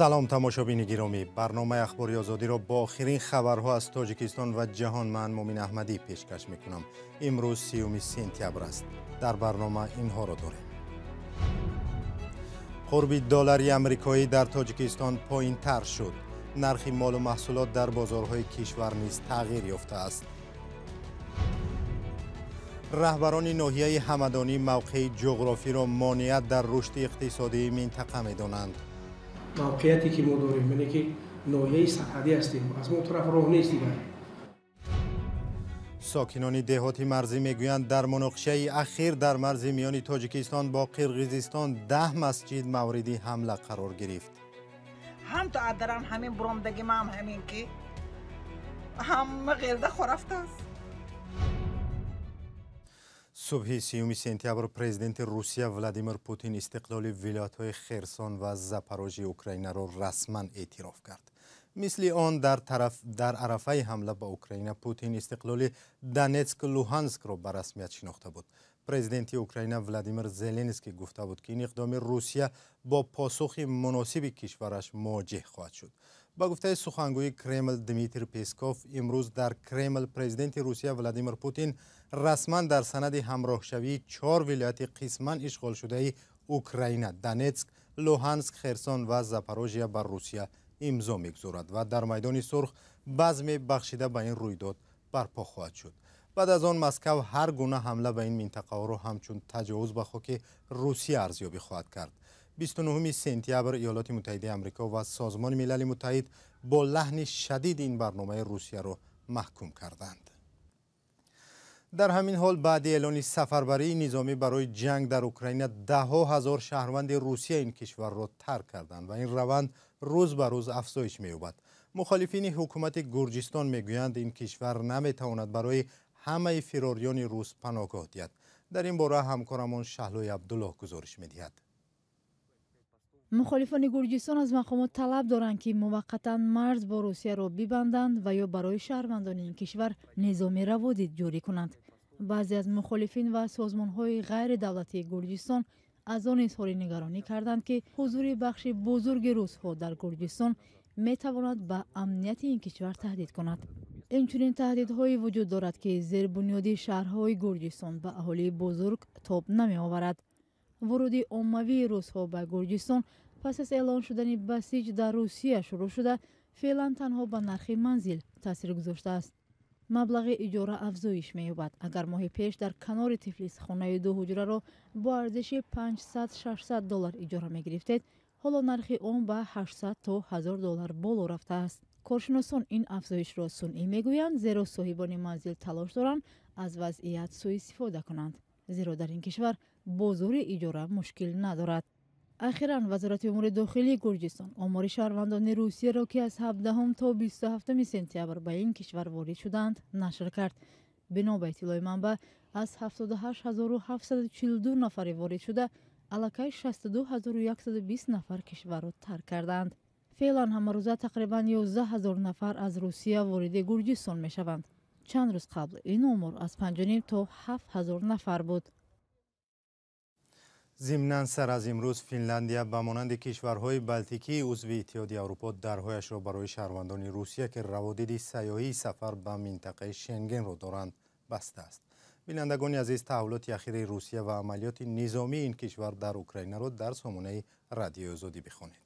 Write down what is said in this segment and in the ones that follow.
Салом, тамошобини гиромӣ. Барномаи Ахбори Озодиро бо охирин хабарҳо аз Тоҷикистон ва ҷаҳон ман, Мумин Аҳмадӣ, пешкаш мекунам. Имрӯз 30 сентябр аст. Дар барнома инҳоро дорем. Қурби доллари амрикоӣ дар Тоҷикистон поинтар шуд. Нархи молу маҳсулот дар бозорҳои кишвар низ тағйир ёфтааст. Раҳбарони ноҳияи Ҳамадонӣ мавқеи ҷуғрофиро монеат дар рушди иқтисодии минтақа медонанд. Мавқеияте ки мо дорем, яъне ки ноҳияи сарҳадӣ ҳастем, аз мо тараф роҳ нест дигар. Сокинони деҳоти марзӣ мегӯянд, дар муноқишаи ахир дар марзи миёни Тоҷикистон бо Қирғизистон 10 масҷид мавриди ҳамла қарор гирифт. Ҳам то адарам ҳамин буромдаги мам ҳамин ки ҳама ғелда хорафтааст. Субҳи 30 сентябр президенти Русия Владимир Путин истиқлоли вилоятҳои Херсон ва Запорожии Украинаро расман эътироф кард. Мисли он дар арафаи ҳамла ба Украина Путин истиқлоли Донецк Луҳанскро ба расмият шинохта буд. Президенти Украина Владимир Зеленский гуфта буд, ки ин иқдоми Русия бо посухи муносиби кишвараш мувоҷеҳ хоҳад шуд. Ба гуфтаи сухангӯи Кремл Дмитрий Песков, имрӯз дар Кремл президенти Русия Владимир Путин расман дар санади ҳамроҳшавии чор вилояти қисман ишғолшудаи Украина Донецк, Луҳанск, Херсон ва Запорожия ба Русия имзо мегузорад ва дар майдони Сурх базме бахшида ба ин рӯйдод барпо хоҳад шуд. Баъд аз он Москав ҳар гуна ҳамла ба ин минтақаҳоро ҳамчун таҷовуз ба хоки Русия арзёбӣ хоҳад кард. 29 сентябр Иёлоти Муттаҳидаи Амрико ва Созмони Милали Муттаҳид бо лаҳни шадид ин барномаи Русияро маҳкум карданд. Дар ҳамин ҳол, баъди эълони сафарбарии низомӣ барои ҷанг дар Украина, даҳҳо ҳазор шаҳрванди Русия ин кишварро тарк карданд ва ин раванд рӯз ба рӯз афзоиш меёбад. Мухолифини ҳукумати Гурҷистон мегӯянд, ин кишвар наметавонад барои ҳамаи фирорёни рус паноҳгоҳ диҳад. Дар ин бора ҳамкорамон Шаҳлои Абдуллоҳ гузориш медиҳад. Мухолифони Гурҷистон аз мақомот талаб доранд, ки муваққатан марз бо Русияро бибанданд ва ё барои шаҳрвандони ин кишвар низоми раводид ҷорӣ кунанд. Баъзе аз мухолифин ва созмонҳои ғайридавлатии Гурҷистон аз он изҳори нигаронӣ карданд, ки ҳузури бахши бузурги русҳо дар Гурҷистон метавонад ба амнияти ин кишвар таҳдид кунад. Инчунин таҳдидҳое вуҷуд дорад, ки зербунёди шаҳрҳои Гурҷистон ба аҳолии бузург тоб намеоварад. Вуруди оммавии русҳо ба Гурҷистон пас аз эълон шудани басиҷ дар Русия шурӯъ шуда, феълан танҳо ба нархи манзил таъсир гузоштааст. Маблағи иҷора афзоиш меёбад. Агар моҳи пеш дар канори Тифлис хонаи дуҳуҷраро бо арзиши 500-600 доллар иҷора мегирифтед, ҳоло нархи он ба 800 то 1000 доллар боло рафтааст. Коршиносон ин афзоишро сунъӣ мегӯянд, зеро соҳибони манзил талош доранд аз вазъият сӯистифода кунанд, зеро дар ин кишвар бозори иҷора мушкил надорад. Ахиран Вазорати умури дохилии Гурҷистон омори шаҳрвандони Русияро, ки аз 17 то 27 сентябр ба ин кишвар ворид шудаанд, нашр кард. Бино ба иттилои манбаъ, аз 78 742 нафари воридшуда аллакай 62 120 нафар кишварро тарк кардаанд. Феълан ҳамарӯза тақрибан 11 ҳазор нафар аз Русия вориди Гурҷистон мешаванд. Чанд рӯз қабл ин омор аз 5,5 то 7 ҳазор нафар буд. Зимнан, сар аз имрӯз Финляндия ба монанди кишварҳои Балтикии узви Иттиҳоди Аврупо дарҳояшро барои шаҳрвандони Русия, ки раводиди сайёҳии сафар ба минтақаи Шенгенро доранд, бастааст. Бинандагони азиз, таҳаввулоти ахири Русия ва амалиёти низомии ин кишвар дар Украинаро дар сомонаи Радиои Озодӣ бихонед.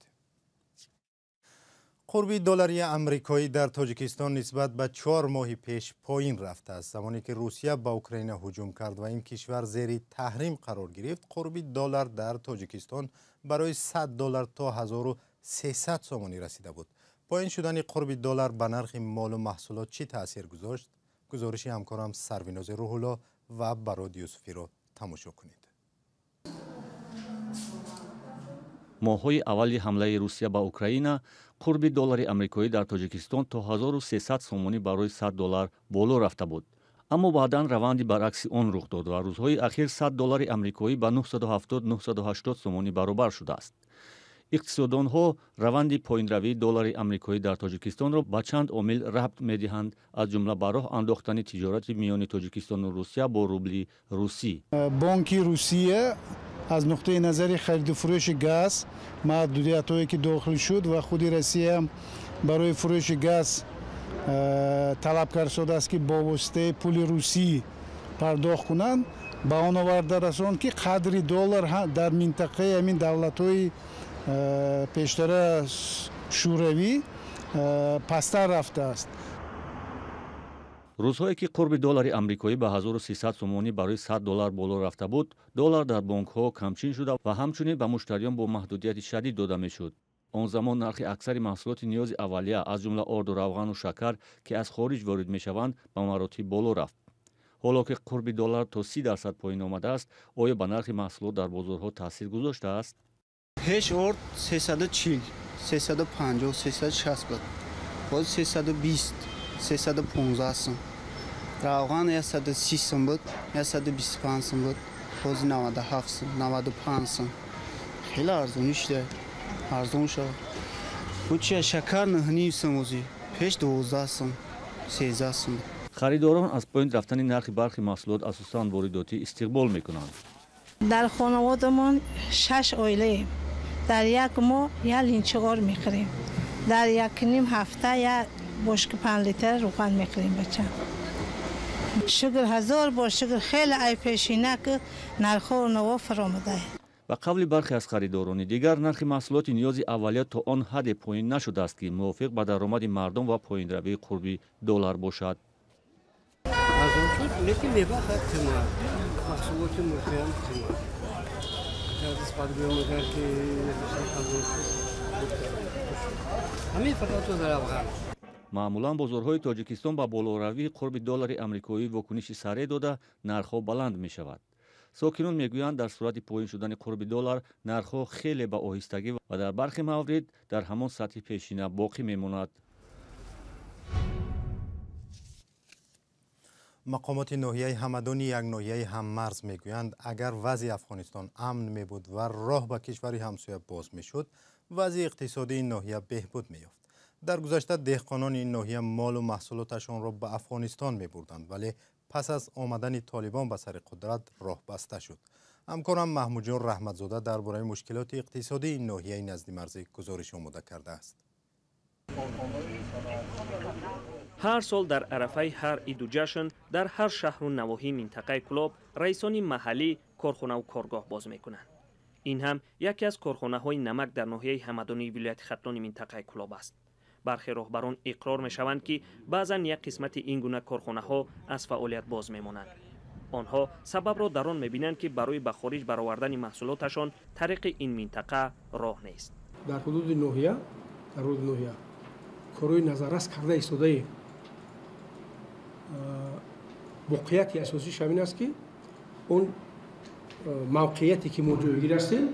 Қурби доллари амрикоӣ дар Тоҷикистон нисбат ба 4 моҳи пеш поин рафтааст. Замоне ки Русия ба Украина ҳуҷум кард ва ин кишвар зери таҳрим қарор гирифт, қурби доллар дар Тоҷикистон барои 100 доллар то 1300 сомонӣ расида буд. Поин шудани қурби доллар ба нархи молу маҳсулот чӣ таъсир гузошт? Гузориши ҳамкорам Сарвинози Рӯҳулло ва Барод Юсуфиро тамошо кунед. Моҳҳои аввали ҳамлаи Русия ба Украина қурби доллари амрикоӣ дар Тоҷикистон то 1300 сомонӣ барои 100 доллар боло рафта буд, аммо баъдан раванди баръакси он рух дод ва рӯзҳои ахир 100 доллари амрикоӣ ба 970-980 сомонӣ баробар шудааст. Иқтисоддонҳо раванди поинравии доллари амрикоӣ дар Тоҷикистонро ба чанд омил рабт медиҳанд, аз ҷумла ба роҳ андохтани тиҷорати миёни Тоҷикистону Русия бо рубли русӣ. Бонки Русия. Аз нуқтаи назари хариду фурӯши газ маҳдудиятҳое ки дохил шуд ва худи Россия барои фурӯши газ талаб кард, ки бо воситаи пули русӣ пардохт кунанд, ба он оварда расонд, ки қадри доллар дар минтақаи ҳамин давлатҳои пештара шӯравӣ пасттар рафтааст. Рӯзҳое ки қурби доллари амрикоӣ ба 1300 сомонӣ барои 100 доллар боло рафта буд, доллар дар бонкҳо камчин шуда ва ҳамчунин ба муштариён бо маҳдудияти шадид дода мешуд. Он замон нархи аксари маҳсулоти ниёзи аввалия, аз ҷумла орду, равғану шакар, ки аз хориҷ ворид мешаванд, ба маротиб боло рафт. Ҳоло ки қурби доллар то 30% поин омадааст, оё ба нархи маҳсулот дар бозорҳо таъсир гузоштааст? Пеш орд 340, 350, 360 буд, ҳозир 320, 315 сум. Равған 130 сум буд, 125 сум буд, ҳозир 97 сум, 95 сум. Хеле арзонӣ шуда, арзон шуд. Бу чия, шакар 9 сум ҳозир, пеш 12 сум, 13 сум. Харидорон аз поин рафтани нархи бархи маҳсулот, асосан воридотӣ, истиқбол мекунанд. Дар хонаводамон шаш оилаем. Дар як моҳ як линчи ор мехӯрем, дар якним ҳафта як бошки 5 литра рӯған мехӯрем. Бача, шукр, ҳазор бор шукр, хеле ай пешина ки нархҳо наво фаромада. Ба қавли бархе аз харидорони дигар, нархи маҳсулоти ниёзи аввалия то он ҳадде поин нашудааст, ки мувофиқ ба даромади мардум ва поинравии қурби доллар бошад. Арзон шуд, лекин мева қимат, маҳсулоти мурғиам қимат. Нисбат гӯям, агар ки арзон шуд, ҳамин фақат равған. Маъмулан бозорҳои Тоҷикистон ба болоравии қурби доллари амрикоӣ вокуниши сареъ дода, нархҳо баланд мешавад. Сокинон мегӯянд, дар сурати поин шудани қурби доллар нархҳо хеле ба оҳистагӣ ва дар бархе маврид дар ҳамон сатҳи пешина боқӣ мемонад. Мақомоти ноҳияи Ҳамадони як ноҳияи ҳаммарз мегӯянд, агар вазъи Афғонистон амн мебуд ва роҳ ба кишвари ҳамсоя боз мешуд, вазъи иқтисодии ин ноҳия беҳбуд меёфт. Дар гузашта деҳқонони ин ноҳия молу маҳсулоташонро ба Афғонистон мебурданд, вале пас аз омадани Толибон ба сари қудрат роҳ баста шуд. Ҳамкорам Маҳмудҷон Раҳматзода дар бораи мушкилоти иқтисодии ин ноҳияи наздимарзӣ гузориш омода кардааст. Ҳар сол дар арафаи ҳар иду ҷашн дар ҳар шаҳру навоҳии минтақаи Кӯлоб раисони маҳаллӣ корхонаву коргоҳ боз мекунанд. Ин ҳам яке аз корхонаҳои намак дар ноҳияи Ҳамадонии вилояти Хатлони минтақаи Кӯлоб аст. Бархе роҳбарон иқрор мешаванд, ки баъзан як қисмати ин гуна корхонаҳо аз фаъолият боз мемонанд. Онҳо сабабро дар он мебинанд, ки барои ба хориҷ баровардани маҳсулоташон тариқи ин минтақа роҳ нест. Дар ҳудуди ноҳия корҳои назаррас карда истодаем. Воқеияти асосиш ҳамин аст, ки он мавқеияте ки мо ҷойгир ҳастем,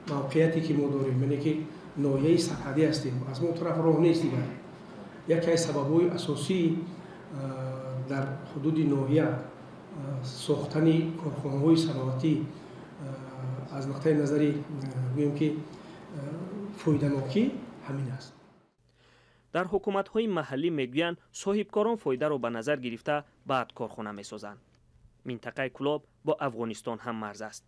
мавқеияте ки мо дорем, яъне ки ноҳияи сарҳадӣ ҳастем, аз мо тараф роҳ нест. Дигар яке аз сабабҳои асосии дар ҳудуди ноҳия сохтани корхонаҳои саноатӣ аз нуқтаи назари, гӯем ки, фоиданокӣ ҳамин аст. Дар ҳукуматҳои маҳаллӣ мегӯянд, соҳибкорон фоидаро ба назар гирифта баъд корхона месозанд. Минтақаи Кӯлоб бо Афғонистон ҳам марз аст,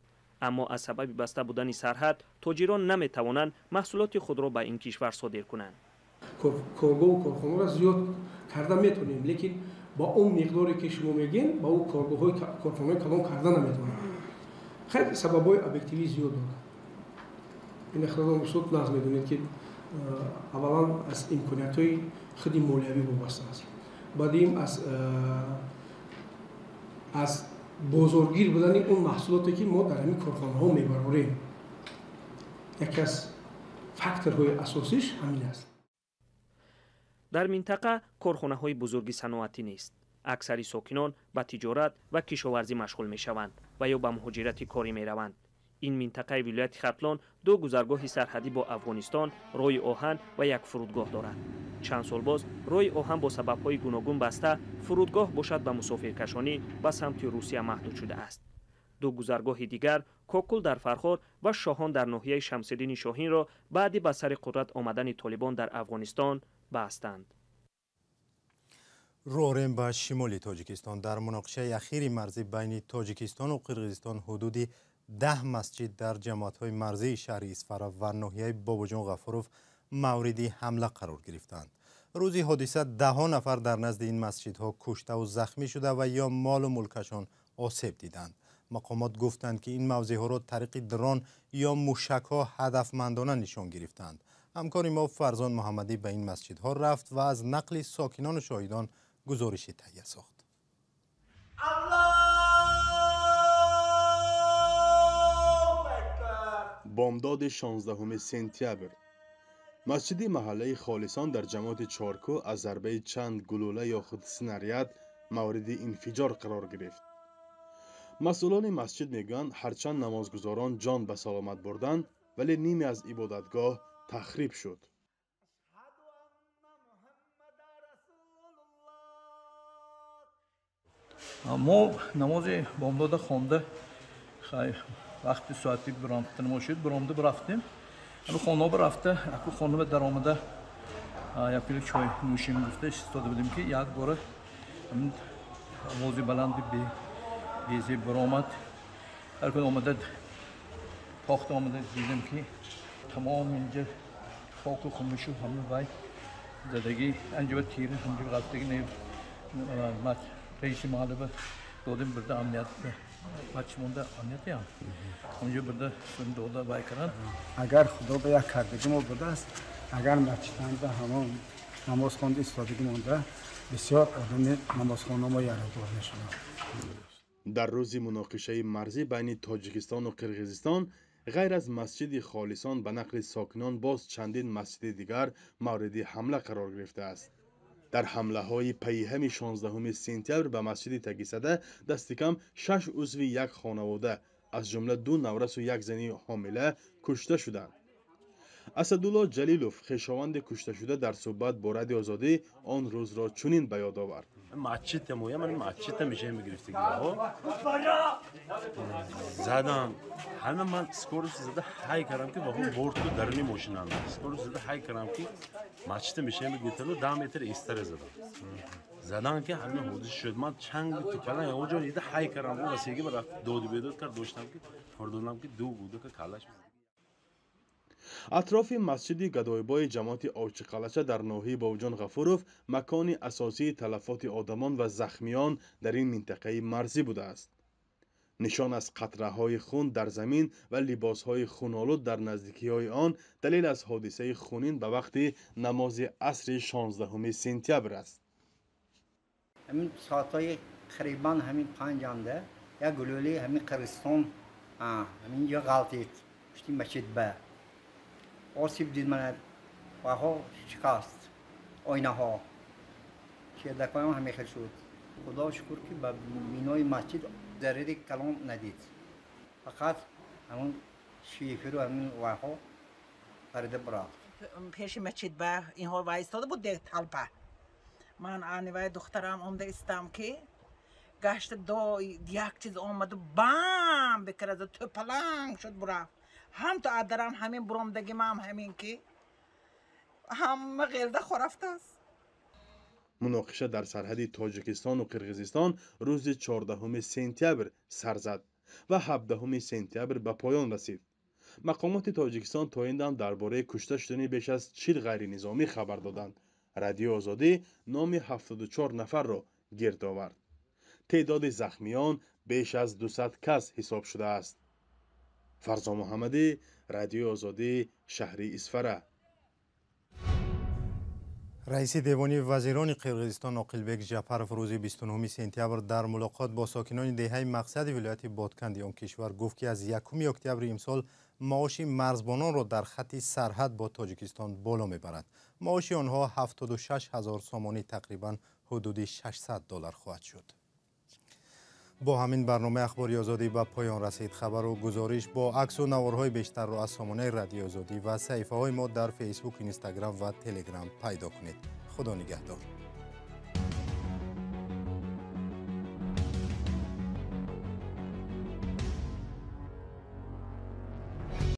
аммо аз сабаби баста будани сарҳад тоҷирон наметавонанд маҳсулоти худро ба ин кишвар содир кунанд. Коргоҳу корхонаро зиёд карда метавонем, лекин ба он миқдоре ки шумо мегӯед, ба он коргоҳҳои корхонаҳои калон карда наметавонем. Хайр, сабабҳои объективӣ зиёд дорад. Ин худатон устод нағз медонед, ки аввалан аз имкониятҳои худи молиявӣ вобаста аст, баъдим аз бозоргир будани он маҳсулоте, ки мо дар ҳамин корхонаҳо мебарорем. Яке аз факторҳои асосиш ҳамин аст. Дар минтақа корхонаҳои бузурги саноатӣ нест. Аксари сокинон ба тиҷорат ва кишоварзӣ машғул мешаванд ва ё ба муҳоҷирати корӣ мераванд. Ин минтақаи вилояти Хатлон ду гузаргоҳи сарҳадӣ бо Афғонистон, роҳи оҳан ва як фурудгоҳ дорад. Чанд сол боз роҳи оҳан бо сабабҳои гуногун баста, фурудгоҳ бошад, ба мусофиркашонӣ ба самти Русия маҳдуд шудааст. Ду гузаргоҳи дигар, Кокул дар Фархор ва Шоҳон дар ноҳияи Шамсиддини Шоҳинро баъди ба сари қудрат омадани Толибон дар Афғонистон бастанд. Рӯ орем ба шимоли Тоҷикистон. Дар муноқишаи ахири марзӣ байни Тоҷикистону Қирғизистон ҳудуди 10 масҷид дар ҷамоатҳои марзии шаҳри Исфара ва ноҳияи Бобоҷон Ғафуров мавриди ҳамла қарор гирифтанд. Рӯзи ҳодиса даҳҳо нафар дар назди ин масҷидҳо куштаву захмӣ шуда ва ё молу мулкашон осеб диданд. Мақомот гуфтанд, ки ин мавзеъҳоро тариқи дрон ё мушакҳо ҳадафмандона нишон гирифтанд. Ҳамкори мо Фарзон Муҳаммадӣ ба ин масҷидҳо рафт ва аз нақли сокинону шоҳидон гузориши таҳия сохт. Бомдоди 16 сентябр масҷиди маҳаллаи Холисон дар ҷамоати Чоркӯ аз зарбаи чанд гулӯла ё худ снаряд мавриди инфиҷор қарор гирифт. Масъулони масҷид мегӯянд, ҳарчанд намозгузорон ҷон ба саломат бурданд, вале ниме аз ибодатгоҳ тахриб шуд. Мо намози бомдода хонда, вақти соати биромтан шуд, биромда рафтем. Хона рафта, аку хона даромада як пиёла чой нӯшем гуфта истода будем, ки як бора овози баланди безеб баромад. Ҳар кун омада тохта омада дидем, ки тамом инҷа хоку хумушу ҳама вай задагӣ, анҷа тира, ҳамҷа ғалтагӣ. Раиси маҳалла додем, бирда амният бачи монда, амниятиам ҳамҷа бирда дода вай карданд. Агар худо ба як кардагӣ мо будааст, агар масҷиданда ҳамон намоз хонда истодагӣ монда, бисёр одами намозхона мо яроғдор мешуданд. Дар рӯзи муноқишаи марзӣ байни Тоҷикистону Қирғизистон ғайр аз масҷиди Холисон, ба нақли сокинон, боз чандин масҷиди дигар мавриди ҳамла қарор гирифтааст. Дар ҳамлаҳои пайҳами 16 сентябр ба масҷиди Тагисада дасти кам 6 узви як хонавода, аз ҷумла 2 наврасу як зани ҳомила, кушта шуданд. Асадулло Ҷалилов, хешованди кушташуда, дар суҳбат бо Радиои Озодӣ он рӯзро чунин ба ёд овард. Задам ҳама, ман скорость зада ҳай кардам, ки ваҳо борту даруни мошинам, скорость зада ҳай кардам, ки масҷида мешаем гирифтану 10 метр истара задам. Задан ки ҳама ҳодиса шуд. Ман чанги тупалан ягон дида ҳай кардам, васеги ба доду бедод кард доштам, ки фордонам, ки ду гудака каллаш. Атрофи масҷиди Гадоибои ҷамоати Овчиқалача дар ноҳияи Бобоҷон Ғафуров макони асосии талафоти одамон ва захмиён дар ин минтақаи марзӣ будааст. Нишон аз қатраҳои хун дар замин ва либосҳои хунолуд дар наздикиҳои он далел аз ҳодисаи хунин ба вақти намози асри 16 сентябр аст. Ҳамин соатҳои қарибан ҳамин 5-анда як гулӯлаи ҳамин Қирғизистон ҳамин ҷо ғалтид, пушти масҷид ба осиб дид, мана ваҳо шикаст, оинаҳо шердакҳоям ҳамин хел шуд. Худо шукр, ки ба бинои масҷид зарари калон надид, фақат ҳамун шиферу ҳамин вайҳо парида бурафт. Пеши масҷид ба инҳо вай истода буд талпа. Ман ани вай духтарам омда истам, ки гашта до як чиз омаду бам бикарад, тӯпаланг шуд, бурафт. Ҳам то адарам ҳамин буромдагӣ мам ҳамин, ки ҳама ғелда хорафтааст. Муноқиша дар сарҳади Тоҷикистону Қирғизистон рӯзи 14 сентябр сар зад ва 17 сентябр ба поён расид. Мақомоти Тоҷикистон то ин дам дар бораи кушта шудани беш аз 40 ғайринизомӣ хабар доданд. Радиои Озодӣ номи 74 нафарро гирд овард. Теъдоди захмиён беш аз 200 кас ҳисоб шудааст. Фарзон Муҳаммадӣ, Радиои Озодӣ, шаҳри Исфара. Раиси девони вазирони Қирғизистон Оқилбек Жапаров рӯзи 29 сентябр дар мулоқот бо сокинони деҳаи Мақсади вилояти Ботканди он кишвар гуфт, ки аз 1 октябри имсол маоши марзбононро дар хатти сарҳад бо Тоҷикистон боло мебарад. Маоши онҳо 76 ҳазор сомонӣ, тақрибан ҳудуди 600 доллар хоҳад шуд. Бо ҳамин барномаи Ахбори Озодӣ ба поён расид. Хабару гузориш бо аксу наворҳои бештарро аз сомонаи Радиои Озодӣ ва саҳифаҳои мо дар Фейсбук, Инстаграм ва Телеграм пайдо кунед. Худо нигаҳдор.